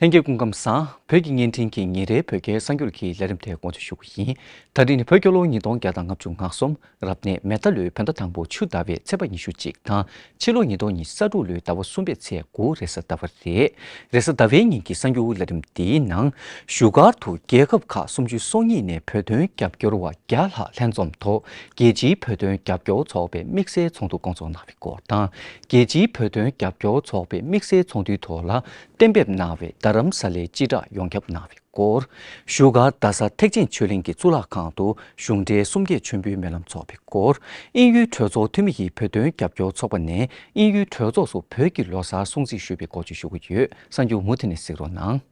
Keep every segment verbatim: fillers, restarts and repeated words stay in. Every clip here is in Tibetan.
ལྷན་རྒྱས་སྐུ་ཁམས་བཟང་། བོད་ཀྱི་བརྙན་འཕྲིན་གྱི་ཉིན་རེའི་བོད་སྐད་གསར་འགྱུར་གྱི་ལས་རིམ་དེ་དགོངས་ཚུལ་ཞུ་གི་ཡིན། ད་རིང་ནི་བོད་རྒྱལ་ལོ་ཉིས་སྟོང་བརྒྱ་དང་ལྔ་བཅུ་ང་གསུམ། རབ་གནས་མེ་རྟ་ལོའི་བོད་ཟླ་དང་པོ་ཆུ་ཟླ་བའི་ཚེས་པ་ཉི་ཤུ་གཅིག་དང་། ཕྱི་ལོ་ཉིས་སྟོང་ཉི་ཤུ་རྩ་དྲུག་ལོའི་ཟླ་བ་གསུམ་པའི་ཚེས་དགུ་རེས་གཟའ་ཟླ་བ་རེད། རེས་གཟའ་ཟླ་བའི་ཉིན་གྱི་གསར་འགྱུར་ལས་རིམ་འདིའི་ནང་། བཞུགས་སྒར་དུ་རྒྱལ་ཁབ་ཁག་སུམ་ཅུ་སོ་གཉིས་ནས་བོད་དོན་རྒྱབ་སྐྱོར་བ་བརྒྱ་ལྷག་ལྷན་འཛོམས་ཐོག་རྒྱལ་སྤྱིའི་བོད་དོན་རྒྱབ་སྐྱོར་ཚོགས་པའི་དམིགས་བསལ་ཚོགས་འདུ་བསྐོང་ཚོགས་གནང་བའི་སྐོར་དང་། རྒྱལ་སྤྱིའི་བོད་དོན་རྒྱབ་སྐྱོར་ཚོགས་པའི་དམིགས་བསལ་ཚོགས་འདུའི་ཐོག་ལ་གཏན་འབེབས་གནང་བའི་རྡ་རམ་ས་ལའི་སྤྱི་བསྒྲགས་ཡོངས་ཁྱབ་གནང་བའི་སྐོར། བཞུགས་སྒར་རྡ་ས་ཐེག་ཆེན་ཆོས་གླིང་གི་གཙུག་ལག་ཁང་དུ་གཞུང་འབྲེལ་གསུམ་བརྒྱད་མཆོད་འབུལ་སྨོན་ལམ་ཚོགས་པའི་སྐོར། དབྱིན་ཡུལ་གྲོས་ཚོགས་འཐུས་མི་ཡིས་བོད་དོན་རྒྱབ་སྐྱོར་ཚོགས་པ་ནས་དབྱིན་ཡུལ་གྲོས་ཚོགས་སུ་བོད་ཀྱི་ལོ་གསར་སྲུང་བརྩི་ཞུས་པའི་སྐོར་བཅས་ཞུ་གི་ཡོད། གསར་འགྱུར་མུ་མཐུད་ནས་གཟིགས་རོགས་གནང་།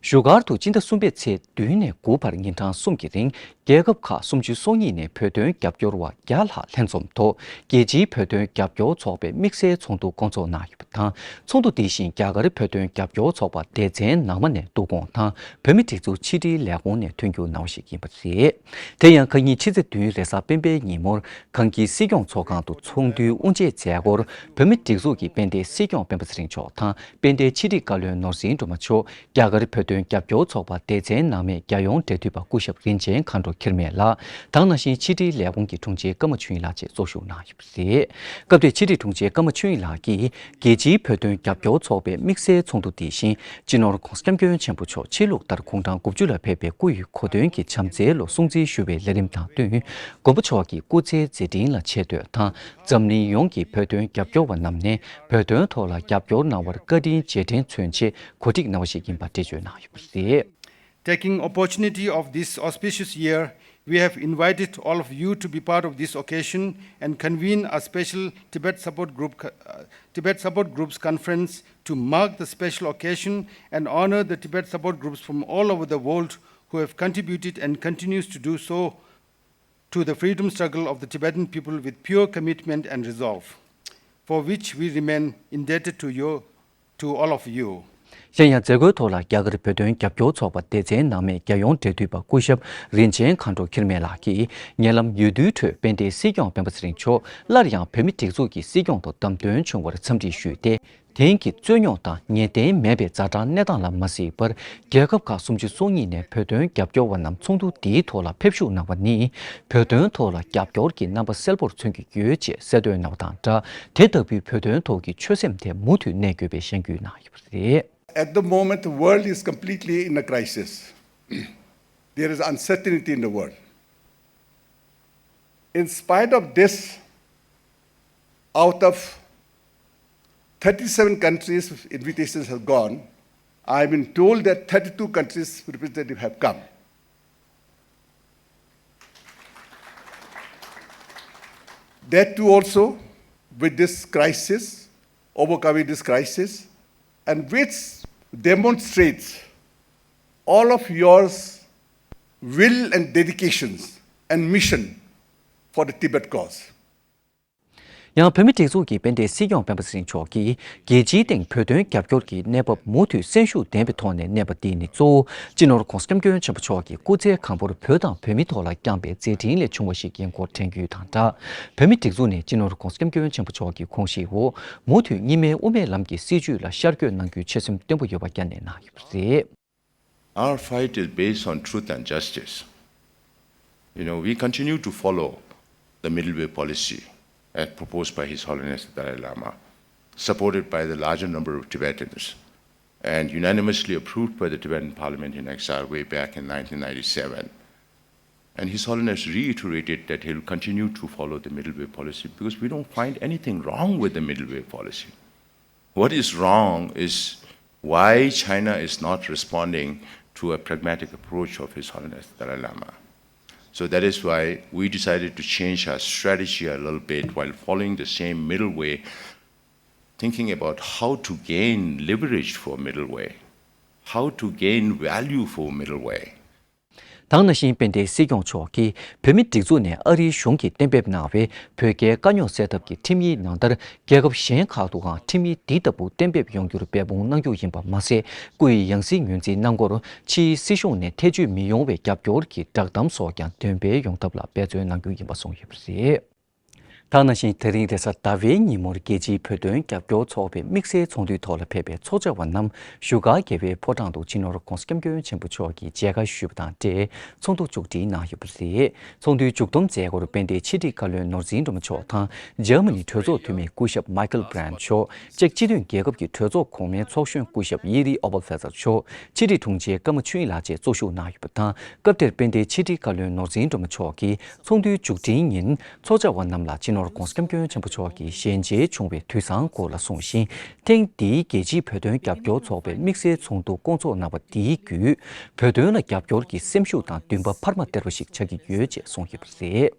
བཞུགས་སྒར་དུ་སྤྱི་ཟླ་གསུམ་པའི་ཚེས་བདུན་ནས་དགུ་བར་ཉིན་གྲངས་གསུམ་གྱི་རིང་རྒྱལ་ཁབ་ཁག་སུམ་ཅུ་སོ་གཉིས་ནས་བོད་དོན་རྒྱབ་སྐྱོར་བ་བརྒྱ་ལྷག་ལྷན་འཛོམས་ཐོག་རྒྱལ་སྤྱིའི་བོད་དོན་རྒྱབ་སྐྱོར་ཚོགས་པའི་དམིགས་བསལ་ཚོགས་འདུ་བསྐོང་ཚོགས་གནང་ཡོད་པ་དང་། ཚོགས་འདུ་འདི་བཞིན་རྒྱ་གར་བོད་དོན་རྒྱབ་སྐྱོར་ཚོགས་པ་སྡེ་ཚན་ནང་མ་ནས་བསྡུ་སྐོང་དང་། བོད་མིའི་སྒྲིག་འཛུགས་ཕྱི་དྲིལ་ལས་ཁུངས་ནས་མཐུན་འགྱུར་གནང་བ་ཞིག་ཡིན་པ་རེད། དེ་ཡང་ཁ་ཉིན་ཕྱི་ཚེས་བདུན་རེས་གཟའ་སྤེན་པའི་ཉིན་མོར་གངས་སྐྱིད་སྲིད་སྐྱོང་ཚོགས་ཁང་དུ་ཚོགས་འདུའི་དབུ་འབྱེད་མཛད་སྒོར་བོད་མིའི་སྒྲིག་འཛུགས་ཀྱི་དཔལ་ལྡན་སྲིད་སྐྱོང་སྤེན་པ་ཚེ་རིང་མཆོག་དང་། དཔལ་ལྡན་ཕྱི་དྲིལ་བཀའ་བློན་ནོར་འཛིན་སྒྲོལ་མ་མཆོག་རྒྱ་གར་བོད་དོན་རྒྱབ་སྐྱོར་ཚོགས་པ་སྡེ་ཚན་ནང་མའི་རྒྱལ་ཡོངས་འབྲེལ་མཐུད་པ་སྐུ་ཞབས་རིན་ཆེན་མཁའ་འགྲོ་འཁྱུད་མེད་ལགས་དང་། ནང་བཞིན་ཕྱི་དྲིལ་ལས་ཁུངས་ཀྱི་དྲུང་ཆེ་ཀརྨ་ཆོས་དབྱིངས་ལགས་བཅས་ཚོགས་ཞུགས་གནང་ཡོད་པ་རེད། སྐབས་དེར་ཕྱི་དྲིལ་དྲུང་ཆེ་ཀརྨ་ཆོས་དབྱིངས་ལགས་ཀྱིས། རྒྱལ་སྤྱིའི་བོད་དོན་རྒྱབ་སྐྱོར་ཚོགས་པའི་དམིགས་བསལ་ཚོགས་འདུ་དེ་བཞིན་སྤྱི་ནོར་༧གོང་ས་༧སྐྱབས་མགོན་ཆེན་པོ་མཆོག་ཕྱི་ལུགས་ལྟར་དགུང་གྲངས་དགུ་བཅུ་ལ་ཕེབས་པའི་སྐུ་ཡི་གོ་སྟོན་གྱི་བྱམས་བརྩེའི་ལོ་སྲུང་བརྩི་ཞུ་བའི་ལས་རིམ་དང་བསྟུན། མགོན་པོ་མཆོག་གི་སྐུ་ཚེའི་མཛད་འཕྲིན་ལ་ཆེ་བསྟོད་དང་། འཛམ་གླིང་ཡོངས་ཀྱི་བོད་དོན་རྒྱབ་སྐྱོར་བ་རྣམས་ནས་བོད་དོན་ཐོག་ལ་རྒྱབ་སྐྱོར་གནང་བར་བཀའ་དྲིན་རྗེས་དྲན་མཚོན་ཆེད་གོ་སྒྲིག་གནང་བ་ཞིག་ཡིན་པ་འགྲེལ་བརྗོད་གནང་ཡོད་པ་རེད། Taking opportunity of this auspicious year, we have invited all of you to be part of this occasion and convene a special Tibet Support Group, uh, Tibet Support Groups Conference to mark the special occasion and honor the Tibet Support Groups from all over the world who have contributed and continues to do so to the freedom struggle of the Tibetan people with pure commitment and resolve, for which we remain indebted to you, to all of you. གཞན་ཡང་མཛད་སྒོའི་ཐོག་ལ་རྒྱ་གར་བོད་དོན་རྒྱབ་སྐྱོར་ཚོགས་པ་སྡེ་ཚན་ནང་མའི་རྒྱལ་ཡོངས་འབྲེལ་མཐུད་པ་སྐུ་ཞབས་རིན་ཆེན་མཁའ་འགྲོ་འཁྱུད་མེད་ལགས་ཀྱིས། ཉེ་ལམ་འོས་བསྡུའི་ཁྲོད་དཔལ་ལྡན་སྲིད་སྐྱོང་སྤེན་པ་ཚེ་རིང་མཆོག་སླར་ཡང་བོད་མིའི་སྒྲིག་འཛུགས་ཀྱི་སྲིད་སྐྱོང་དུ་བདམས་ཐོན་བྱུང་བར་འཚམས་འདྲི་ཞུས་ཏེ། དེང་གི་རྩོད་རྙོག་དང་ངེས་གཏན་མེད་པའི་ཛ་དྲག་གནས་སྟངས་ལ་མ་གཟིགས་པར། རྒྱལ་ཁབ་ཁག་སུམ་ཅུ་སོ་གཉིས་ནས་བོད་དོན་རྒྱབ་སྐྱོར་བ་རྣམས་ཚོགས་འདུ་འདིའི་ཐོག་ལ་ཕེབས་ཞུགས་གནང་བ་ནི། བོད་དོན་ཐོག་ལ་རྒྱབ་སྐྱོར་གྱི་རྣམ་པ་གསལ་པོར་མཚོན་གྱི་ཡོད་ཅེས་གསལ་སྟོན་གནང་བ་དང་སྦྲགས། དེ་ལྟ་བུའི་བོད་དོན་ཐོག་གི་ཆོད་སེམས་དེ་མུ་མཐུད་གནས་དགོས་པའི་ཞལ་བརྒྱུད་གནང་ཡོད་པ་རེད། At the moment, the world is completely in a crisis. There is uncertainty in the world. In spite of this, out of thirty-seven countries, invitations have gone. I've been told that thirty-two countries representatives have come. That too also, with this crisis, overcoming this crisis, and which demonstrates all of your will and dedications and mission for the Tibet cause. ཡང་བོད་མིའི་སྒྲིག་འཛུགས་ཀྱི་དཔལ་ལྡན་སྲིད་སྐྱོང་སྤེན་པ་ཚེ་རིང་མཆོག་གིས། རྒྱལ་སྤྱིའི་སྟེང་བོད་དོན་རྒྱབ་སྐྱོར་གྱི་གནས་བབ་མུ་མཐུད་སེམས་ཤུགས་ལྡན་པའི་ཐོག་ནས་གནས་པ་འདི་ནི་གཙོ་བོ་སྤྱི་ནོར་༧གོང་ས་༧སྐྱབས་མགོན་ཆེན་པོ་མཆོག་གིས་སྐུ་ཚེ་གང་པོར་བོད་དང་བོད་མིའི་ཐོག་ལ་བསྐྱངས་པའི་མཛད་འཕྲིན་ལས་བྱུང་བ་ཞིག་ཡིན་སྐོར་དྲན་སྐུལ་དང་སྦྲགས། བོད་མིའི་སྒྲིག་འཛུགས་ནས་སྤྱི་ནོར་༧གོང་ས་༧སྐྱབས་མགོན་ཆེན་པོ་མཆོག་གི་དགོངས་གཞིའི་འོག་མུ་མཐུད་གཉིས་སྨན་དབུ་མའི་ལམ་གྱི་སྲིད་བྱུས་ལ་ཤར་བསྐྱོད་གནང་རྒྱུའི་ཆོད་སེམས་བརྟན་པོ་ཡོད་པ་བསྐྱར་ནན་གནང་ཡོད་པ་རེད། Our fight is based on truth and justice. You know, we continue to follow the middle way policy as proposed by His Holiness the Dalai Lama, supported by the larger number of Tibetans, and unanimously approved by the Tibetan Parliament in exile way back in nineteen ninety-seven. And His Holiness reiterated that he'll continue to follow the middle way policy because we don't find anything wrong with the middle way policy. What is wrong is why China is not responding to a pragmatic approach of His Holiness the Dalai Lama. So that is why we decided to change our strategy a little bit while following the same middle way, thinking about how to gain leverage for middle way, how to gain value for middle way. ད་ག་ནང་བཞིན་དཔལ་ལྡན་སྲིད་སྐྱོང་མཆོག་གིས་བོད་མིའི་སྒྲིག་འཛུགས་ནས་ཨ་རིའི་གཞུང་གིས་གཏན་འབེབས་གནང་བའི་བོད་རྒྱའི་དཀའ་རྙོག་སེལ་ཐབས་ཀྱི་ཁྲིམས་ཡིག་ནང་ལྟར། རྒྱལ་ཁབ་གཞན་ཁག་ཏུའང་ཁྲིམས་ཡིག་འདི་ལྟ་བུ་གཏན་འབེབས་ཡོང་རྒྱུར་འབད་འབུངས་གནང་རྒྱུ་ཡིན་པ་མ་ཟད། སྐུ་ཡི་ཡང་སྲིད་ངོས་འཛིན་གནང་སྐོར་ཕྱིའི་སྲིད་གཞུང་ནས་ཐེ་བྱུས་མི་ཡོང་བའི་རྒྱབ་སྐྱོར་གྱི་བསྒྲགས་གཏམ་སོགས་ཀྱང་འདོན་སྤེལ་ཡོང་ཐབས་ལ་འབད་བརྩོན་གནང་རྒྱུ་ཡིན་པ་གསུངས་ཡོད་པ་རེད། ད་ག་ནང་བཞིན་དེ་རིང་རེས་གཟའ་ཟླ་བའི་ཉིན་མོར་རྒྱལ་སྤྱིའི་བོད་དོན་རྒྱབ་སྐྱོར་ཚོགས་པའི་དམིགས་བསལ་ཚོགས་འདུའི་ཐོག་ལ་ཕེབས་པའི་ཚོགས་བཅར་བ་རྣམས་བཞུགས་སྒར་རྒྱལ་བའི་ཕོ་བྲང་དུ་སྤྱི་ནོར་༧གོང་ས་༧སྐྱབས་མགོན་ཆེན་པོ་མཆོག་གི་མཇལ་ཁ་ཞུས་པ་དང་འབྲེལ་ཚོགས་འདུ་མཇུག་སྒྲིལ་གནང་ཡོད་པ་རེད། ཚོགས་འདུའི་མཇུག་བསྡོམས་མཛད་སྒོར་དཔལ་ལྡན་ཕྱི་དྲིལ་བཀའ་བློན་ནོར་འཛིན་སྒྲོལ་མ་མཆོག་དང་འཇར་མ་ནི་གྲོས་ཚོགས་འཐུས་མི་སྐུ་ཞབས་མཱི་ཁལ་བྷི་རན་མཆོག་ཅེཀ་སྤྱི་མཐུན་རྒྱལ་ཁབ་ཀྱི་གྲོས་ཚོགས་གོང་མའི་ཚོགས་གཞོན་སྐུ་ཞབས་ཡེ་རི་ཨོ་བལ་ཧྥེ་ཙར་མཆོག་ཕྱི་དྲིལ་དྲུང་ཆེ་ཀརྨ་ཆོས་དབྱིངས་ལགས་བཅས་གཙོ་བཞུགས་གནང་ཡོད་པ་དང་། སྐབས་དེར་དཔལ་ལྡན་ཕྱི་དྲིལ་བཀའ་བློན་ནོར་འཛིན་སྒྲོལ་མ་མཆོག་གིས་ཚོགས་འདུའི་མཇུག་སྒྲིལ་ཉིན་ཚོགས་བཅར་བ་རྣམས་ལ་སྤྱི་ནོར་༧གོང་ས་༧སྐྱབས་མགོན་ཆེན་པོ་མཆོག་གིས་ཞལ་མཇལ་བྱུང་བའི་དུས་བཟང་སྐོར་ལ་གསུངས་ཤིང་། ཐེངས་འདིའི་རྒྱལ་སྤྱིའི་བོད་དོན་རྒྱབ་སྐྱོར་ཚོགས་པའི་དམིགས་བསལ་ཚོགས་འདུ་བསྐོང་ཚོགས་གནང་བ་འདིའི་བརྒྱུད། བོད་དོན་ལ་རྒྱབ་སྐྱོར་གྱི་སེམས་ཤུགས་དང་འདུན་པ་འཕར་མ་སྟེར་བ་ཞིག་ཆགས་ཀྱི་ཡོད་ཅེས་གསུངས་ཡོད་པ་རེད།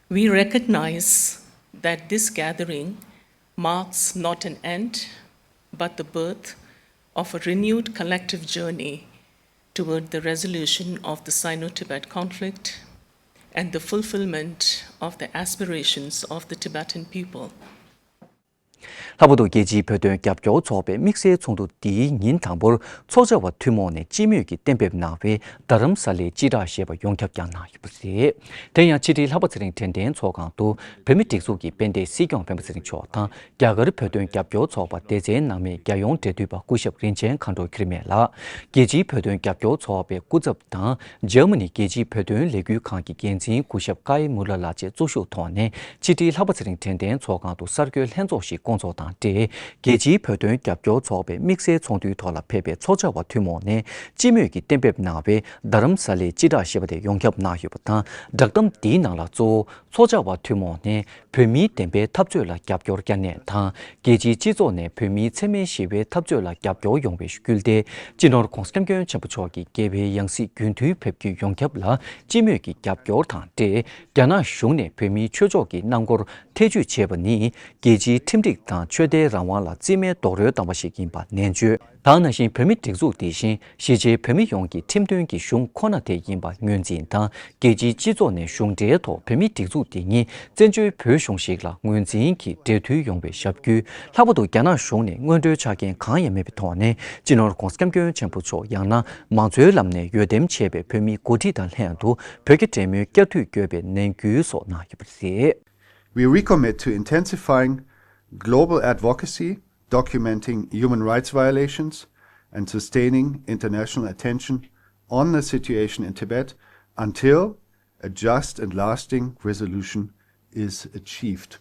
We recognize that this gathering marks not an end, but the birth of a renewed collective journey toward the resolution of the Sino-Tibet conflict and the fulfillment of the aspirations of the Tibetan people. ལྷག་པར་དུ་རྒྱལ་སྤྱིའི་བོད་དོན་རྒྱབ་སྐྱོར་ཚོགས་པའི་དམིགས་བསལ་ཚོགས་འདུ་འདིའི་ཉིན་དང་པོར་ཚོགས་བཅར་བ་ཐུན་མོང་ནས་སྤྱི་མོས་ཀྱིས་གཏན་འབེབས་གནང་བའི་རྡ་རམ་ས་ལའི་སྤྱི་བསྒྲགས་ཞེས་པ་ཡོངས་ཁྱབ་བསྐྱངས་གནང་ཡོད་པ་རེད། དེ་ཡང་ཕྱི་དྲིལ་ལྷག་པ་ཚེ་རིང་དྲན་རྟེན་ཚོགས་ཁང་དུ་བོད་མིའི་སྒྲིག་འཛུགས་ཀྱི་དཔལ་ལྡན་སྲིད་སྐྱོང་སྤེན་པ་ཚེ་རིང་མཆོག་དང་རྒྱ་གར་བོད་དོན་རྒྱབ་སྐྱོར་ཚོགས་པ་སྡེ་ཚན་ནང་མའི་རྒྱལ་ཡོངས་འབྲེལ་མཐུད་པ་སྐུ་ཞབས་རིན་ཆེན་མཁའ་འགྲོ་འཁྱུད་མེད་ལགས། རྒྱལ་སྤྱིའི་བོད་དོན་རྒྱབ་སྐྱོར་ཚོགས་པའི་སྐུ་ཚབ་དང་འཇར་མ་ནི་རྒྱལ་སྤྱིའི་བོད་དོན་ལས་འགུལ་ཁང་གི་འགན་འཛིན་སྐུ་ཞབས་ཀའི་མུ་ལར་ལགས་བཅས་གཙོ་བཞུགས་ཐོག་ནས་ཕྱི་དྲིལ་ལྷག་པ་ཚེ་རིང་དྲན་རྟེན་ཚོགས་ཁང་དུ་གསར་འགོད་ལྷན་ཚོགས་ཤིག་བསྐོང་ཚོགས་དང་འབྲེལ། རྒྱལ་སྤྱིའི་བོད་དོན་རྒྱབ་སྐྱོར་ཚོགས་པའི་དམིགས་བསལ་ཚོགས་འདུའི་ཐོག་ལ་ཕེབས་པའི་ཚོགས་བཅར་བ་ཐུན་མོང་ནས་སྤྱི་མོས་ཀྱིས་གཏན་འབེབས་གནང་བའི་རྡ་རམ་ས་ལའི་སྤྱི་བསྒྲགས་ཞེས་པ་དེ་ཡོངས་ཁྱབ་གནང་ཡོད་པ་དང་། བསྒྲགས་གཏམ་འདིའི་ནང་ལ་གཙོ་བོ། ཚོགས་བཅར་བ་ཐུན་མོང་ནས་བོད་མིའི་བདེན་པའི་འཐབ་རྩོད་ལ་རྒྱབ་སྐྱོར་བསྐྱར་ནན་དང་། རྒྱལ་སྤྱིའི་སྤྱི་ཚོགས་ནས་བོད་མིའི་འཚེ་མེད་ཞི་བའི་འཐབ་རྩོད་ལ་རྒྱབ་སྐྱོར་ཡོང་བའི་སྐུལ་འདེད། སྤྱི་ནོར་༧གོང་ས་༧སྐྱབས་མགོན་ཆེན་པོ་མཆོག་གི་རྒྱལ་བའི་ཡང་སྲིད་རྒྱུན་མཐུད་ཕེབས་རྒྱུ་ཡོངས་ཁྱབ་ལ་སྤྱི་མོས་ཀྱི་རྒྱབ་སྐྱོར་དང་འབྲེལ། རྒྱ་ནག་གཞུང་ནས་བོད་མིའི་ཆོས་ཕྱོགས་ཀྱི་གནང་སྒོར་ཐེ་ཇུས་བྱས་པ་ནི། རྒྱལ་སྤྱིའི་ཁྲིམས་སྒྲིག་དང་ཆོས་དད་རང་དབང་ལ་རྩིས་མེད་རྡོག་རོལ་བཏང་བ་ཞིག་ཡིན་པ་ནན་བརྗོད། ད་ག་ནང་བཞིན་བོད་མིའི་སྒྲིག་འཛུགས་དེ་བཞིན་གཞིས་བྱེས་བོད་མི་ཡོངས་ཀྱི་ཁྲིམས་མཐུན་གྱི་གཞུང་ཁོ་ན་དེ་ཡིན་པ་ངོས་འཛིན་དང་། རྒྱལ་སྤྱིའི་སྤྱི་ཚོགས་ནས་གཞུང་འབྲེལ་ཐོག་བོད་མིའི་སྒྲིག་འཛུགས་དེ་ཉིད་བཙན་བྱོལ་བོད་གཞུང་ཞིག་ལ་ངོས་འཛིན་གྱིས་འབྲེལ་མཐུད་ཡོང་བའི་ཞབས་སྐུལ། ལྷག་པར་དུ་རྒྱ་ནག་གཞུང་ནས་མངོན་འགྲོའི་ཆ་རྐྱེན་གང་ཡང་མེད་པའི་ཐོག་ནས་སྤྱི་ནོར་༧གོང་ས་༧སྐྱབས་མགོན་ཆེན་པོ་མཆོག་ཡང་ན་མང་གཙོའི་ལམ་ནས་འོས་འདེམས་བྱས་པའི་བོད་མིའི་འགོ་ཁྲིད་དང་ལྷན་དུ་བོད་རྒྱ་འབྲེལ་མོལ་བསྐྱར་མཐུད་དགོས་པའི་ནན་སྐུལ་སོགས་གནང་ཡོད་པ་རེད། We recommit to intensifying global advocacy, documenting human rights violations, and sustaining international attention on the situation in Tibet until a just and lasting resolution is achieved.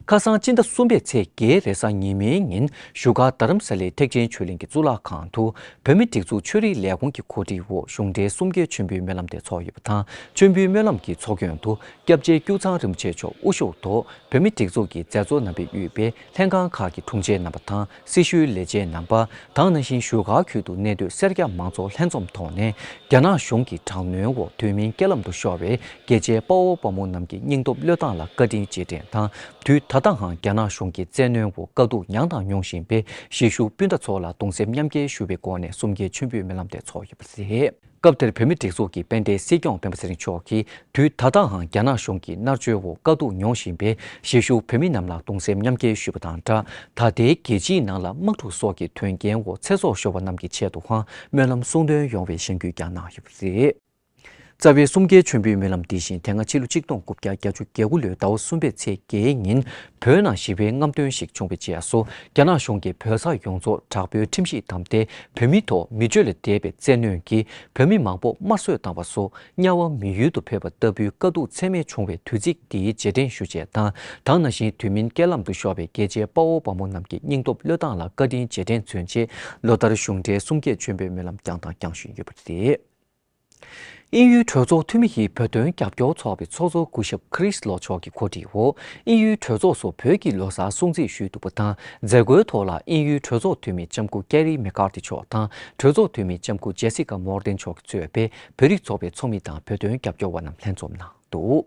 ཁ་སང་སྤྱི་ཟླ་གསུམ་པའི་ཚེས་བརྒྱད་རེས་གཟའ་ཉི་མའི་ཉིན་བཞུགས་སྒར་རྡ་རམ་ས་ལའི་ཐེག་ཆེན་ཆོས་གླིང་གི་གཙུག་ལག་ཁང་དུ་བོད་མིའི་སྒྲིག་འཛུགས་ཆོས་རིག་ལས་ཁུངས་ཀྱི་གོ་སྒྲིག་འོག་གཞུང་འབྲེལ་གསུམ་བརྒྱའི་མཆོད་འབུལ་སྨོན་ལམ་དེ་ཚོགས་ཡོད་པ་དང་། མཆོད་འབུལ་སྨོན་ལམ་གྱི་ཚོགས་མགོན་དུ་སྐྱབས་རྗེ་ཀྱུག་ཚང་རིན་པོ་ཆེ་མཆོག་དབུ་བཞུགས་ཐོག་བོད་མིའི་སྒྲིག་འཛུགས་ཀྱི་མཛད་གཙོ་རྣམ་པས་དབུས་པའི་ལྷན་ཁང་ཁག་གི་དྲུང་ཆེ་རྣམ་པ་དང་། སྲི་ཞུའི་ལས་བྱེད་རྣམ་པ། ད་ག་ནང་བཞིན་བཞུགས་སྒར་ཁུལ་དུ་གནས་སྡོད་སེར་སྐྱ་མང་ཚོགས་ལྷན་འཛོམས་ཐོག་ནས་རྒྱ་ནག་གཞུང་གི་དྲག་གནོན་འོག་དུས་མིན་རྐྱེན་ལམ་དུ་ཤོར་བའི་རྒྱལ་གཅེས་དཔའ་བོ་དཔའ་མོ་རྣམས་ཀྱི་སྙིང་སྟོབས་བློས་བཏང་ལ་བཀའ་དྲིན་རྗེས་དྲན་དང་། དུས་ད་ལྟའང་རྒྱ་ནག་གཞུང་གི་བཙན་གནོན་འོག་དཀའ་སྡུག་མྱངས་དང་མྱོང་བཞིན་པའི་གཞིས་བཞུགས་སྤུན་ཟླ་ཚོ་ལ་གདུང་སེམས་མཉམ་སྐྱེད་ཞུ་བའི་སྒོ་ནས་གསུམ་བརྒྱའི་མཆོད་འབུལ་སྨོན་ལམ་དེ་ཚོགས་ཡོད་པ་རེད། སྐབས་དེར་བོད་མིའི་སྒྲིག་འཛུགས་ཀྱི་དཔལ་ལྡན་སྲིད་སྐྱོང་སྤེན་པ་ཚེ་རིང་མཆོག་གིས། དུས་ད་ལྟའང་རྒྱ་ནག་གཞུང་གིས་མནར་གཅོད་འོག་དཀའ་སྡུག་མྱོང་བཞིན་པའི་གཞིས་བཞུགས་བོད་མི་རྣམས་ལ་གདུང་སེམས་མཉམ་སྐྱེད་ཞུས་པ་དང་སྦྲགས། ད་ལྟའི་རྒྱལ་སྤྱིའི་ནང་ལ་དམག་འཁྲུག་སོགས་ཀྱི་དོན་རྐྱེན་འོག་ཚེ་སྲོག་ཤོར་བ་རྣམས་ཀྱི་ཆེད་དུའང་སྨོན་ལམ་གསུང་འདོན་ཡོང་བའི་གཞེན་སྐུལ་ཀྱང་གནང་ཡོད་པ་རེད། རྩ་བའི་གསུམ་བརྒྱའི་མཆོད་འབུལ་སྨོན་ལམ་འདི་བཞིན་དེ་སྔ་ཕྱི་ལོ་ཆིག་སྟོང་དགུ་བརྒྱ་བརྒྱད་ཅུ་གྱ་དགུ་ལོའི་ཟླ་བ་གསུམ་པའི་ཚེས་བརྒྱད་ཉིན་བོད་ནང་ཞི་བའི་རྔམ་སྟོན་ཞིག་བྱུང་བའི་རྗེས་སུ། རྒྱ་ནག་གཞུང་གིས་བོད་ས་ཡོངས་རྫོགས་དྲག་པོའི་ཁྲིམས་གཞི་བསྡམས་ཏེ། བོད་མིའི་ཐོག་མི་སྤྱོད་ལས་འདས་པའི་བཙན་གནོན་གྱིས་བོད་མི་མང་པོ་དམར་གསོད་བཏང་བ་སོགས་དམྱལ་བ་མི་ཡུལ་དུ་ཕེབས་པ་ལྟ་བུའི་དཀའ་སྡུག་ཚད་མེད་བྱུང་བའི་དུས་ཚིགས་འདིའི་རྗེས་དྲན་ཞུ་ཆེད་དང་། ད་ག་ནང་བཞིན་དུས་མིན་རྐྱེན་ལམ་དུ་ཤོར་བའི་རྒྱལ་གཅེས་དཔའ་བོ་དཔའ་མོ་རྣམས་ཀྱི་སྙིང་སྟོབས་བློས་བཏང་ལ་བཀའ་དྲིན་རྗེས་དྲན་མཚོན་ཆེད། ལོ་ལྟར་གཞུང་འབྲེལ་གསུམ་བརྒྱའི་མཆོད་འབུལ་སྨོན་ལམ་བསྐྱངས་དང་བསྐྱང་བཞིན་ཡོད་པ་རེད། དབྱིན་ཡུལ་གྲོས་ཚོགས་འཐུས་མི་ཡི་བོད་དོན་རྒྱབ་སྐྱོར་ཚོགས་པའི་ཚོགས་གཙོ་སྐུ་ཞབས་ཁི་རིས་ལོ་མཆོག་གི་གོ་སྒྲིག་འོག་དབྱིན་ཡུལ་གྲོས་ཚོགས་སུ་བོད་ཀྱི་ལོ་གསར་སྲུང་བརྩི་ཞུས་འདུག་པ་དང་། མཛད་སྒོའི་ཐོག་ལ་དབྱིན་ཡུལ་གྲོས་ཚོགས་འཐུས་མི་ལྕམ་སྐུ་ཀེ་རི་མེ་ཀར་ཐི་མཆོག་དང་། གྲོས་ཚོགས་འཐུས་མི་ལྕམ་སྐུ་ཇེ་སི་ཀ་མོར་ཏན་མཆོག་གིས་གཙོས་པའི་བོད་རིགས་ཚོགས་པའི་ཚོགས་མི་དང་བོད་དོན་རྒྱབ་སྐྱོར་བ་རྣམས་ལྷན་འཛོམས་གནང་ འདུག།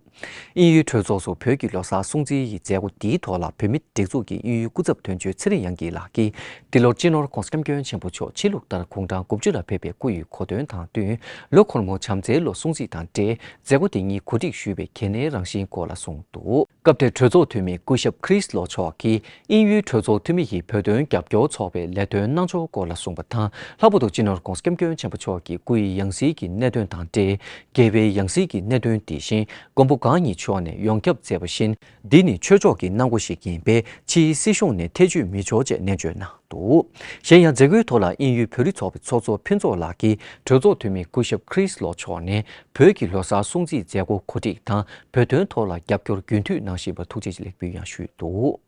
དབྱིན་ཡུལ་གྲོས་ཚོགས་སུ་བོད་ཀྱི་ལོ་གསར་སྲུང་བརྩིའི་མཛད་སྒོ་འདིའི་ཐོག་ལ་བོད་མིའི་སྒྲིག་འཛུགས་ཀྱི་དབྱིན་ཡུལ་སྐུ་ཚབ་དོན་གཅོད་ཚེ་རིང་དབྱངས་སྐྱིད་ལགས་ཀྱིས། འདི་ལོར་སྤྱི་ནོར་༧གོང་ས་༧སྐྱབས་མགོན་ཆེན་པོ་མཆོག་ཕྱི་ལུགས་ལྟར་དགུང་གྲངས་དགུ་བཅུ་ལ་ཕེབས་པའི་སྐུ་ཡི་གོ་སྟོན་དང་བསྟུན། ལོ་འཁོར་མོ་བྱམས་བརྩེའི་ལོ་སྲུང་བརྩི་དང་འབྲེལ་མཛད་སྒོ་དེ་ཉིད་གོ་སྒྲིག་ཞུས་པའི་གལ་གནད་རང་བཞིན་སྐོར་ལ་གསུངས་འདུག། སྐབས་དེར་གྲོས་ཚོགས་འཐུས་མི་སྐུ་ཞབས་Chris Law མཆོག་གིས་དབྱིན་ཡུལ་གྲོས་ཚོགས་འཐུས་མི་ཡིས་བོད་དོན་རྒྱབ་སྐྱོར་ཚོགས་པའི་ལས་དོན་གནང་ཕྱོགས་སྐོར་ལ་གསུངས་པ་དང་། ལྷག་པར་དུ་སྤྱི་ནོར་༧གོང་ས་༧སྐྱབས་མགོན་ཆེན་པོ་མཆོག་གི་སྐུ་ཡི་ཡང་སྲིད་ཀྱི་གནད་དོན་དང་འབྲེལ། རྒྱལ་བའི་ཡང་སྲིད་ཀྱི་གནད་དོན་དེ་བཞིན་མགོན་པོ་གང་ཉིད་མཆོག་ནས་ཡོངས་ཁྱབ་མཛད་པ་བཞིན། འདི་ནི་ཆོས་ཕྱོགས་ཀྱི་གནང་སྒོ་ཞིག་ཡིན་པས་ཕྱིའི་སྲིད་གཞུང་ནས་ཐེ་བྱུས་མི་འབྱོར་ཅེས་ནན་བརྗོད་གནང་འདུག། གཞན་ཡང་མཛད་སྒོའི་ཐོག་ལ་དབྱིན་ཡུལ་བོད་རིགས་ཚོགས་པའི་ཚོགས་གཙོ་ཕུན་ཚོགས་ལགས་ཀྱིས་གྲོས་ཚོགས་འཐུས་མི་སྐུ་ཞབས་Chris Law མཆོག་ནས་བོད་ཀྱི་ལོ་གསར་སྲུང་བརྩིའི་མཛད་སྒོ་གོ་སྒྲིག་དང་བོད་དོན་ཐོག་ལ་རྒྱབ་སྐྱོར་རྒྱུན་མཐུད་གནང་བཞིན་པར་ཐུགས་རྗེ་ཆེ་ལེགས་འབུལ་ཡང་ཞུས་འདུག།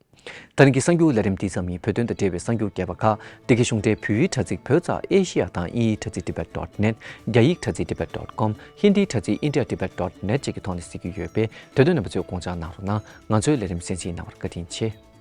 ད་རིང་གི་གསར་འགྱུར་ལས་རིམ་འདི་ཙམ་ཡིན། བོད་དོན་དང་འབྲེལ་བའི་གསར་འགྱུར་རྒྱས་པ་ཁག་འདི་གའི་གཞུང་འབྲེལ་བོད་ཡིག་དྲ་ཚིགས་བོད་ཙ་ཨེ་ཤི་ཡ་དང་དབྱིན་ཡིག་དྲ་ཚིགས་tibet dot net། རྒྱ་ཡིག་དྲ་ཚིགས་tibet dot com། ཧིན་དིའི་དྲ་ཚིགས་india tibet dot net བཅས་ཀྱི་ཐོག་ནས་གཟིགས་ཀྱི་ཡོད་པས། དེ་དོན་རྣམ་པ་ཚོས་དགོངས་འཇགས་གནང་རོགས་གནང་། ང་ཚོའི་ལས་རིམ་གསན་གཟིགས་གནང་བར་བཀའ་དྲིན་ཆེ།